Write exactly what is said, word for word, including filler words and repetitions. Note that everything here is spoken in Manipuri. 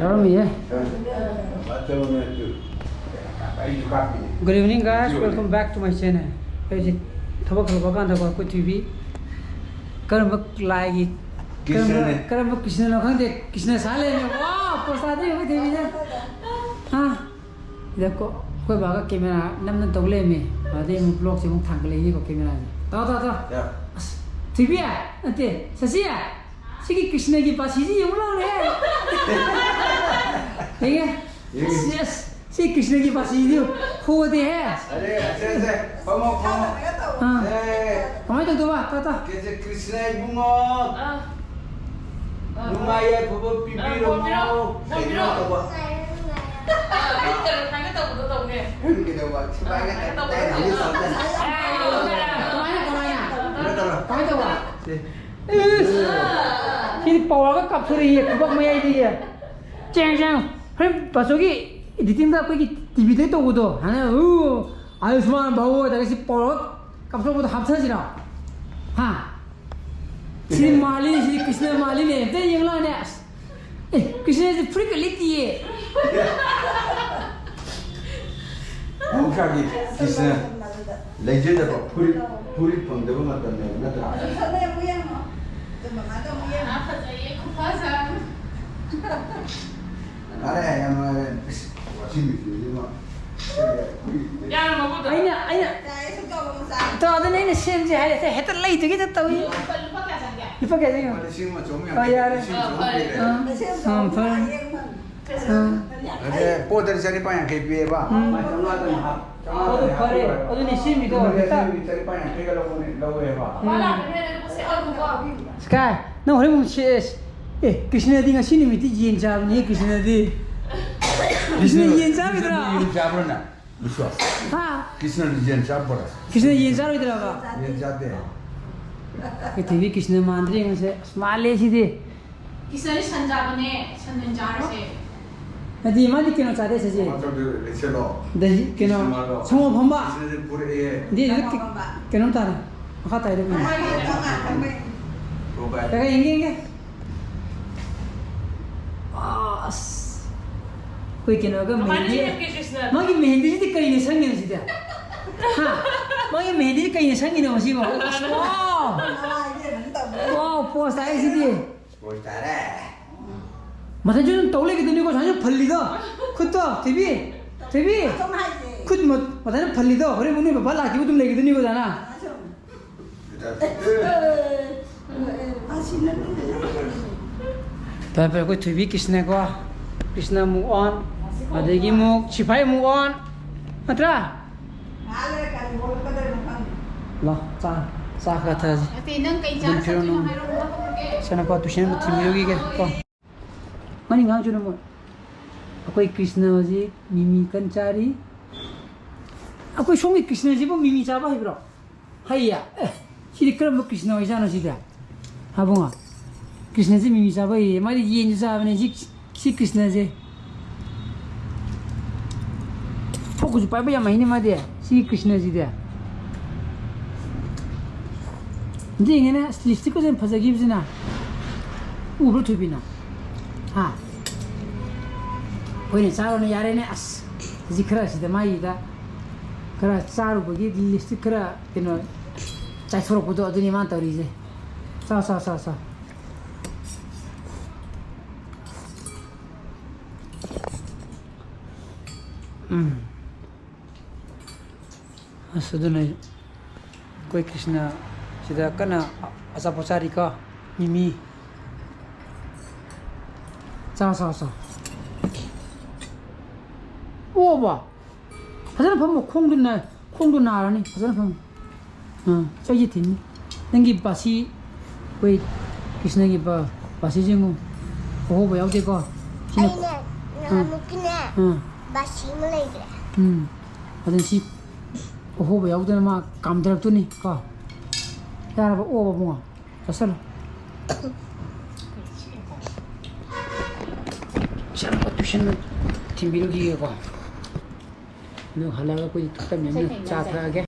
ꯌꯥꯔꯝꯃꯤꯌꯦ꯫ Good evening, guys. Welcome back to my channel. ꯑꯩꯁꯦ ꯊꯕꯛ ꯍꯜꯂꯛꯄ ꯀꯥꯟꯗꯀꯣ, ꯑꯩꯈꯣꯏ ꯊꯣꯏꯕꯤ ꯀꯔꯝꯕ ꯂꯥꯏꯒꯤ, ꯀꯔꯝꯕ, ꯀ꯭ꯔꯤꯁꯅꯅꯦ꯫ ꯀꯔꯝꯕ ꯀ꯭ꯔꯤꯁꯅꯅꯣ ꯈꯪꯗꯦ, ꯀ꯭ꯔꯤꯁꯅ ꯁꯥ ꯂꯩꯔꯝꯃꯦ꯫ ꯋꯥ, ꯄꯣꯁ ꯇꯥꯗꯦ ꯑꯩꯈꯣꯏ ꯊꯣꯏꯕꯤꯁꯦ꯫ ꯍꯥ? ꯁꯤꯗ ꯀꯣ, ꯑꯩꯈꯣꯏ ꯕꯥꯒ ꯀꯦꯃꯦꯔꯥ ꯅꯝꯅ ꯇꯧ ꯂꯩꯔꯝꯃꯦ꯫ ꯑꯗꯩ ꯑꯃꯨꯛ ꯕ꯭ꯂꯣꯛꯁꯦ ꯑꯃꯨꯛ ꯊꯥꯡꯒꯠꯂꯛꯏꯅꯦꯀꯣ ꯀꯦꯃꯦꯔꯥꯁꯦ꯫ ꯇꯥꯎ, ꯇꯥꯎ, ꯇꯥꯎ꯫ ꯌꯥ꯫ ꯑꯁ, ꯊꯣꯏꯕꯤ, ꯅꯠꯇꯦ, ꯁꯁꯤ꯫ ꯁꯤꯒꯤ ꯀ꯭ꯔꯤꯁꯅꯒꯤ ꯕꯥꯁꯤꯁꯤ ꯌꯦꯡꯉꯨ ꯂꯥꯎꯅꯦ꯫ ꯌꯦꯡꯉꯦ? ꯌꯦꯡꯉꯦ꯫ ꯑꯁ, ꯑꯁ, ꯁꯤ ꯀ꯭ꯔꯤꯁꯅꯒꯤ ꯕꯥꯁꯤꯗꯤ ꯍꯣꯗꯦꯍꯦ꯫ ꯑꯔꯦ, ꯑꯁꯦ, ꯑꯁꯦ, ꯐꯝꯃꯣ, ꯐꯝꯃꯣ꯫ ꯑꯥ꯫ ꯑꯦ꯫ ꯀꯃꯥꯏꯅ ꯇꯧꯗꯧꯕ? ꯇꯥ, ꯇꯥ꯫ ꯀꯦꯁꯦ ꯀ꯭ꯔꯤꯁꯅ ꯏꯕꯨꯡꯉꯣ꯫ ꯑꯥ꯫ ꯅꯨꯡꯉꯥꯏ ꯌꯥꯏꯐꯕ ꯄꯤꯕꯤꯔꯝꯃꯣ꯫ ꯑꯥ, ꯀꯩꯅꯣ ꯇꯧꯕ꯫ ꯑꯥ, ꯑꯩ ꯀꯩꯅꯣ ꯊꯥꯡꯒꯦ ꯇꯧꯕꯗꯣ ꯇꯧꯅꯦ꯫ ꯅꯪ ꯀꯩꯗꯧꯕ? ꯁꯤꯐꯥꯏꯒ ꯑꯥ, ꯇꯧꯕꯗꯣ ꯇꯥꯏ ꯇꯧꯅꯦ꯫ ꯀꯃꯥꯏꯅ, ꯀꯃꯥꯏꯅ? ꯀꯩꯅꯣ ꯇꯧꯔꯣ꯫ ꯀꯃꯥꯏꯅ ꯇꯧꯕ? ꯁꯤ꯫ ꯏꯁ! ꯁꯤꯗꯤ ꯄꯥꯎꯔꯒ ꯀꯥꯞꯊꯣꯔꯛꯏꯌꯦ, ꯈꯨꯕꯥꯛ ꯃꯌꯥꯏꯗꯒꯤ꯫ ꯆꯦꯡ, ꯆꯦꯡ꯫ ꯍꯣꯔꯦꯟ ꯕꯥꯆꯧꯒꯤ editing ꯗ ꯑꯩꯈꯣꯏꯒꯤ ꯇꯤ ꯚꯤꯗ ꯇꯧꯕꯗꯣ, ꯍꯥꯟꯅ, ꯎ, ꯑꯌꯨꯁꯃꯥꯟ ꯚꯥꯕꯨ ꯇꯧꯔꯒ ꯁꯤ ꯄꯥꯎꯔꯒ ꯀꯥꯞꯊꯣꯔꯛꯄꯗꯣ ꯍꯥꯞꯊꯁꯤꯔꯣ? ꯍꯥ? ꯁꯤꯗꯤ ꯃꯥꯜꯂꯤꯅꯦ, ꯁꯤꯗꯤ ꯀ꯭ꯔꯤꯁꯅ ꯃꯥꯜꯂꯤꯅꯦ꯫ ꯑꯝꯇ ꯌꯦꯡꯂꯥꯅꯦ꯫ ꯑꯁ, ꯑꯦ, ꯀ꯭ꯔꯤꯁꯅꯁꯦ ꯐꯨꯔꯤꯠꯀ ꯂꯤꯠꯇꯤꯌꯦ꯫ ꯃꯍꯧꯁꯥꯒꯤ ꯀ꯭ꯔꯤꯁꯅ ꯂꯩꯖꯗꯕ ꯐꯨꯔꯤꯠ, ꯐꯨꯔꯤꯠ ꯐꯪꯗꯕ ꯃꯇꯝꯅꯦꯕ, ꯅꯠꯇ꯭ꯔꯥ? ꯐꯖꯩꯌꯦ, ꯈꯨꯐꯖ ꯑꯃ꯫ ꯌꯥꯔꯦ, ꯌꯥꯝ ꯅꯨꯡꯉꯥꯏꯔꯦ꯫ ꯑꯁ, ꯋꯥꯁꯤꯡ ꯃꯦꯆꯤꯟꯁꯤꯃ꯫ ꯌꯥꯔꯦ, ꯃꯕꯨꯛꯇ꯫ ꯑꯩꯅ, ꯑꯩꯅ, ꯇꯣ, ꯑꯗꯨꯅ ꯑꯩꯅ ꯁꯦꯝꯁꯦ ꯍꯥꯏꯔꯦ, ꯁꯦ ꯍꯦꯛꯇ ꯂꯩꯇꯒꯤꯗ ꯇꯧꯏ꯫ ꯂꯨꯄꯥ ꯀꯌꯥ ꯆꯪꯒꯦ? ꯂꯨꯄꯥ ꯀꯌꯥ ꯆꯪꯒꯦ? ꯂꯨꯄꯥ ꯂꯤꯁꯤꯡ ꯑꯃ ꯆꯍꯨꯝ ꯌꯥꯡꯈꯩ, ꯑꯣ, ꯌꯥꯔꯦ꯫ ꯂꯤꯁꯤꯡ ꯑꯃ ꯆꯍꯨꯝ ꯄꯤꯔꯦ꯫ ꯑꯥ, ꯐꯔꯦ꯫ ꯑꯥ, ꯐꯔꯦ꯫ ꯑꯥ꯫ ꯑꯗꯩ ꯄꯣꯠꯇꯗꯤ ꯆꯅꯤꯄꯥꯟ ꯌꯥꯡꯈꯩ ꯄꯤꯌꯦꯕ꯫ ꯎꯝ꯫ ꯃꯥ ꯆꯥꯝꯃꯉꯥꯗ ꯉꯥꯏꯍꯥꯛ, ꯆꯥꯝꯃꯉꯥꯗ ꯑꯗꯨ ꯉꯥꯏꯍꯥꯛ ꯐꯔꯦ꯫ ꯄꯤꯌꯦꯕ꯫ ꯑꯗꯨꯅꯤ ꯁꯦꯝꯃꯤꯗꯣ ꯑꯗꯨꯅꯦ ꯍꯦꯛꯇ꯫ ꯁꯦꯝꯃꯤ, ꯆꯅꯤꯄꯥꯟ ꯌꯥꯡꯈꯩꯒ ꯂꯧꯕꯅꯦ, ꯂꯧꯋꯦꯕ꯫ ꯎꯝ꯫ ꯁ꯭ꯀꯥꯏ, ꯅꯪ ꯍꯣꯔꯦꯟ ꯑꯃꯨꯛ ꯁꯦ-, ꯑꯦ, ꯀ꯭ꯔꯤꯁꯅꯗꯤ ꯉꯁꯤ ꯅꯨꯃꯤꯠꯇꯤ ꯌꯦꯟ ꯆꯥꯕꯅꯤ, ꯀ꯭ꯔꯤꯁꯅꯗꯤ꯫ ꯀ꯭ꯔꯤꯁꯅ ꯌꯦꯟ ꯆꯥꯒꯗ꯭ꯔꯥ? ꯀ꯭ꯔꯤꯁꯅꯗꯤ ꯌꯦꯟ ꯆꯥꯕ꯭ꯔꯅꯦ? ꯕꯤꯁ꯭ꯋꯥꯁ꯫ ꯍꯥ? ꯀ꯭ꯔꯤꯁꯅꯗꯤ ꯌꯦꯟ ꯆꯥꯕ꯭ꯔꯥ? ꯀ꯭ꯔꯤꯁꯅ ꯌꯦꯟ ꯆꯥꯔꯣꯏꯗ꯭ꯔꯕ? ꯌꯦꯟ ꯆꯥꯗꯦ꯫ ꯑꯩꯈꯣꯏ ꯊꯣꯏꯕꯤ ꯀ꯭ꯔꯤꯁꯅ ꯃꯥꯟꯗ꯭ꯔꯦ ꯌꯦꯡꯉꯨꯁꯦ꯫ ꯑꯁ, ꯃꯥꯜꯂꯦ ꯁꯤꯗꯤ꯫ ꯀ꯭ꯔꯤꯁꯅꯗꯤ ꯁꯟ ꯆꯥꯕꯅꯦ, ꯁꯟ ꯑꯣꯏꯅ ꯆꯥꯔꯁꯦ꯫ ꯅꯠꯇꯦ, ꯃꯥꯗꯤ ꯀꯩꯅꯣ ꯆꯥꯗꯦ ꯁꯤꯁꯦ꯫ ꯀꯃꯥꯏꯅ ꯇꯧꯗꯣꯏ ꯂꯩꯁꯜꯂꯣ? ꯗꯍꯤ, ꯀꯩꯅꯣ, ꯀ꯭ꯔꯤꯁꯅ ꯃꯥꯜꯂꯣ꯫ ꯁꯪꯒꯣꯝ ꯑꯐꯝꯕ꯫ ꯀ꯭ꯔꯤꯁꯅꯁꯦ ꯄꯨꯔꯛꯑꯦ꯫ ꯗꯤ, ꯁꯪꯒꯣꯝ ꯑꯐꯝꯕ꯫ ꯀꯩꯅꯣꯝ ꯇꯥꯔꯦ꯫ ꯃꯈꯥ ꯇꯥꯏꯗꯣ ꯀꯩꯅꯣ꯫ ꯃꯥꯒꯤ ꯇꯣꯉꯥꯟ ꯊꯝꯕꯩ꯫ ꯀꯣ ꯕꯥꯏ꯫ ꯀꯩꯀꯩ ꯌꯦꯡꯒꯦ, ꯌꯦꯡꯒꯦ꯫ ꯑꯥ, ꯑꯩꯈꯣꯏ ꯀꯩꯅꯣꯒ ꯃꯦꯍꯦꯟꯗꯤ, ꯃꯥꯒꯤ ꯃꯦꯍꯦꯟꯗꯤꯁꯤꯗꯤ ꯀꯩꯅ ꯁꯪꯉꯤꯅꯣ ꯁꯤꯗꯤ? ꯍꯥ? ꯃꯥꯒꯤ ꯃꯦꯍꯦꯟꯗꯤꯁꯤ ꯀꯩꯅ ꯁꯪꯉꯤꯅꯣ ꯃꯁꯤꯕꯣ? ꯑꯁ, ꯋꯥꯎ! ꯋꯥꯎ, ꯄꯣꯁ ꯇꯥꯏ ꯁꯤꯗꯤ꯫ ꯃꯊꯟꯁꯨ ꯑꯗꯨꯝ ꯇꯧ ꯂꯩꯒꯗꯣꯏꯅꯤꯀꯣ, ꯁꯨꯃꯥꯏꯅ ꯐꯜꯂꯤꯗꯣ꯫ ꯈꯨꯠꯇꯣ, ꯊꯣꯏꯕꯤ, ꯊꯣꯏꯕꯤ꯫ ꯈꯨꯠ ꯃ-, ꯃꯊꯟꯇ ꯐꯜꯂꯤꯗꯣ, ꯍꯣꯔꯦꯟ ꯅꯣꯏ ꯕꯕꯥ ꯂꯥꯛꯈꯤꯕ ꯑꯗꯨꯝ ꯂꯩꯒꯗꯣꯏꯅꯤꯀꯣ, ꯗꯥꯅ꯫ ꯐꯔꯦ, ꯐꯔꯦ, ꯑꯩꯈꯣꯏ ꯊꯣꯏꯕꯤ ꯀ꯭ꯔꯤꯁꯅꯀꯣ, ꯀ꯭ꯔꯤꯁꯅ ꯑꯃꯨꯛ ꯑꯣꯟ, ꯑꯗꯒꯤ ꯑꯃꯨꯛ ꯁꯤꯐꯥꯏ ꯑꯃꯨꯛ ꯑꯣꯟ, ꯅꯠꯇ꯭ꯔꯥ? ꯂꯥ, ꯆꯥ, ꯆꯥ ꯈꯔ ꯊꯛꯑꯁꯤ꯫ ꯅꯠꯇꯦ, ꯅꯪ ꯀꯩ ꯆꯥꯔ ꯑꯗꯨꯝ ꯐꯤꯔꯣꯜ ꯆꯠꯇꯣꯏꯅꯣ ꯑꯃꯨꯛ ꯍꯥꯏꯔꯛꯑꯣ, ꯍꯥꯏꯔꯛꯑꯣ꯫ ꯏꯆꯥꯅꯨꯄꯥ ꯇꯨꯏꯁꯟ ꯑꯃ ꯊꯤꯟꯕꯤꯔꯨꯈꯤꯒꯦ ꯀꯣ꯫ ꯃꯥꯅꯤ ꯉꯥꯡꯁꯨ ꯅꯃꯣꯏ꯫ ꯑꯩꯈꯣꯏ ꯀ꯭ꯔꯤꯁꯅ ꯍꯧꯖꯤꯛ ꯃꯤꯃꯤ ꯀꯟ ꯆꯥꯔꯤ꯫ ꯑꯩꯈꯣꯏ ꯁꯣꯝꯒꯤ ꯀ꯭ꯔꯤꯁꯅꯁꯤꯕꯨ ꯃꯤꯃꯤ ꯆꯥꯕ ꯍꯩꯕ꯭ꯔꯣ? ꯍꯩꯌꯦ? ꯑꯦ, ꯁꯤꯗꯤ ꯀꯔꯝꯕ ꯀ꯭ꯔꯤꯁꯅ ꯑꯣꯏꯖꯥꯠꯅꯣ ꯁꯤꯗꯤ? ꯍꯥ ꯕꯨꯡꯉꯣ? ꯀ꯭ꯔꯤꯁꯅꯁꯤ ꯃꯤꯃꯤ ꯆꯥꯕ ꯍꯩꯌꯦ꯫ ꯃꯥꯗꯤ ꯌꯦꯟꯁꯨ ꯆꯥꯕꯅꯦ꯫ ꯁꯤ, ꯁꯤ ꯀ꯭ꯔꯤꯁꯅꯁꯦ꯫ ꯐꯣꯛꯀꯁꯨ ꯄꯥꯏꯕ ꯌꯥꯝ ꯍꯩꯅꯦ ꯃꯥꯗꯤ꯫ ꯁꯤ ꯀ꯭ꯔꯤꯁꯅꯁꯤꯗꯤ꯫ ꯑꯝꯇ ꯌꯦꯡꯉꯦꯅꯦ꯫ ꯑꯁ, ꯂꯤꯞꯁꯇꯤꯛꯀꯁꯦ ꯌꯥꯝ ꯐꯖꯈꯤꯕꯁꯤꯅ꯫ ꯎꯕ꯭ꯔꯣ ꯊꯣꯏꯕꯤꯅ? ꯍꯥ? ꯑꯩꯈꯣꯏꯅ ꯆꯥꯔꯨꯅꯦ, ꯌꯥꯔꯦꯅꯦ꯫ ꯑꯁ, ꯍꯧꯖꯤꯛ ꯈꯔ ꯁꯤꯗ ꯃꯥꯒꯤꯗ ꯈꯔ ꯆꯥꯔꯨꯕꯒꯤ ꯂꯤꯞꯁꯇꯤꯛ ꯈꯔ ꯀꯩꯅꯣ ꯆꯥꯏꯊꯣꯔꯛꯄꯗꯣ ꯑꯗꯨꯅꯤ ꯃꯥꯅ ꯇꯧꯔꯤꯁꯦ꯫ ꯆꯥꯎ, ꯆꯥꯎ, ꯆꯥꯎ, ꯆꯥꯎ꯫ ꯎꯝ꯫ ꯑꯁ, ꯑꯗꯨꯅ ꯑꯩꯈꯣꯏ ꯀ꯭ꯔꯤꯁꯅ ꯁꯤꯗ ꯀꯟꯅ ꯑꯆꯥꯄꯣꯠ ꯆꯥꯔꯤꯀꯣ, ꯃꯤꯃꯤ꯫ ꯆꯥ, ꯆꯥ, ꯆꯥ꯫ ꯑꯣ, ꯕꯥ꯫ ꯐꯖꯅ ꯐꯝꯃꯣ, ꯈꯣꯡꯗꯨ ꯅꯥ-, ꯈꯣꯡꯗꯨ ꯅꯥꯔꯅꯤ, ꯐꯖꯅ ꯐꯝꯃꯣ꯫ ꯑꯥ, ꯆꯩꯁꯦ ꯊꯤꯟꯅꯤ꯫ ꯅꯪꯒꯤ ꯕꯥꯁꯤ, ꯑꯩꯈꯣꯏ ꯀ꯭ꯔꯤꯁꯅꯒꯤ ꯕ-, ꯕꯥꯁꯤꯁꯦ ꯌꯦꯡꯉꯨ꯫ ꯑꯍꯣꯕ ꯌꯥꯎꯗꯦꯀꯣ? ꯁꯤꯅ ꯑꯩꯅꯦ, ꯑꯥ꯫ ꯅꯍꯥꯟꯃꯨꯛꯀꯤꯅꯦ, ꯑꯥ꯫ ꯕꯥꯁꯤ ꯑꯃ ꯂꯩꯈ꯭ꯔꯦ꯫ ꯎꯝ꯫ ꯑꯗꯨꯅ ꯁꯤ ꯑꯍꯣꯕ ꯌꯥꯎꯗꯅ ꯃꯥ ꯀꯥꯝꯊꯔꯛꯇꯣꯏꯅꯤ ꯀꯣ꯫ ꯌꯥꯔꯕ? ꯑꯣꯕ ꯕꯨꯡꯉꯣ꯫ ꯆꯥꯁꯜꯂꯣ꯫ ꯏꯆꯥꯅꯨꯄꯥ ꯇꯨꯏꯁꯟ ꯊꯤꯟꯕꯤꯔꯨꯈꯤꯒꯦꯀꯣ꯫ ꯑꯗꯨ ꯍꯜꯂꯛꯑꯒ ꯑꯩꯈꯣꯏꯗꯤ ꯇꯞ ꯇꯞꯅ ꯆꯥ ꯊꯛꯑꯒꯦ꯫